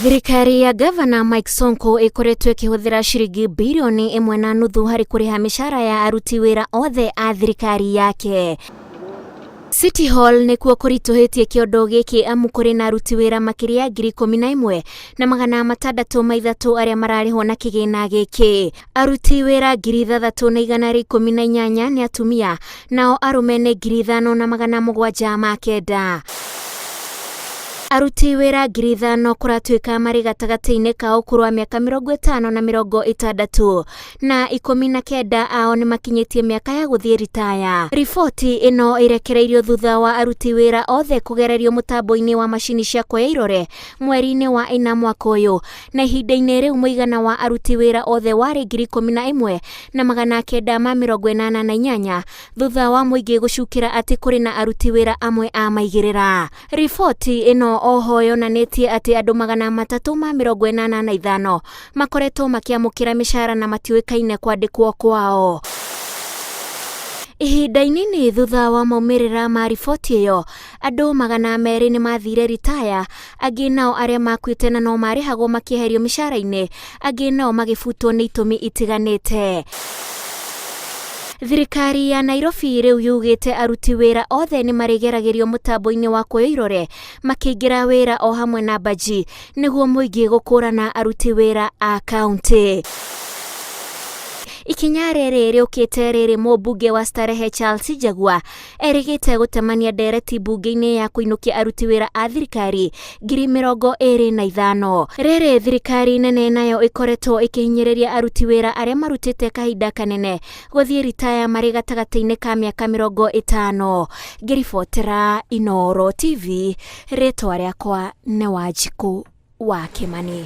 Thirikari ya Gavana Mike Sonko ĩkoretwo ĩkĩhũthĩra ciringi birioni 1.5 harĩ kũrĩha mĩcara ya aruti wĩra othe a thirikari yake. City Hall nĩkuo kũritũhĩtie kĩondo gĩkĩ amu kũrĩ na aruti wĩra makĩria ya 16,603 arĩa mararĩhwo na kĩgĩna gĩkĩ. Aruti wĩra 6,118 nĩ atumia nao arũme nĩ 5,709. Aruti wĩra 5,000 kũratuĩka marĩ gatagatĩ-inĩ ka ũkũrũ wa mĩaka 50 na 60 na 19 ao nĩ makinyĩtie mĩaka ya gũthiĩ ritaya. Riboti ĩno ĩrekereirio thutha wa aruti wĩra othe kũgererio mũtambo-inĩ wa macini cia kuoya irore mweri-inĩ wa ĩna mwaka ũyũ, na ihinda-inĩ rĩu mũigana wa aruti wĩra othe warĩ 11,988 thutha wa mũingĩ gũcukĩra atĩ kũrĩ na aruti wĩra amwe a maigĩrĩra. Riboti ĩno oho yonanĩtie atĩ andũ 385 makoretwo makĩamũkĩra mĩcara na matiũĩkaine kwandĩkwo kwao. Ihinda inini thutha wa maumĩrĩra ma riboti ĩyo, andũ 200 nĩ mathire ritaya, angĩ nao arĩa makuĩte na no marĩhagwo makĩeherio mĩcara-inĩ, angĩ nao magĩbutwo nĩ itũmi itiganĩte. Thirikari ya Nairobi rĩu yugĩte aruti wĩra othe nĩ marĩgeragĩrio mũtambo-inĩ wa kuoya irore makĩingĩra wĩra o hamwe na mbaji nĩguo mũingĩ gũkũrana aruti wĩra a kaunti. Ikinya rĩrĩ rĩũkĩte rĩrĩ mũmbunge wa Starehe Charles Njagua erĩgĩte gũtemania ndereti mbunge-inĩ ya kũinũkia aruti wĩra a thirikari 25,000. Rĩrĩ thirikari nene nayo ĩkoretwo ĩkĩhinyĩrĩria aruti wĩra arĩa marutĩte kahinda kanene gũthiĩ ritaya marĩ gatagatĩ-inĩ ka mĩaka 50. Ngĩribotera Inooro TV, rĩtwa rĩakwa nĩ Wanjikũ wa Kĩmani.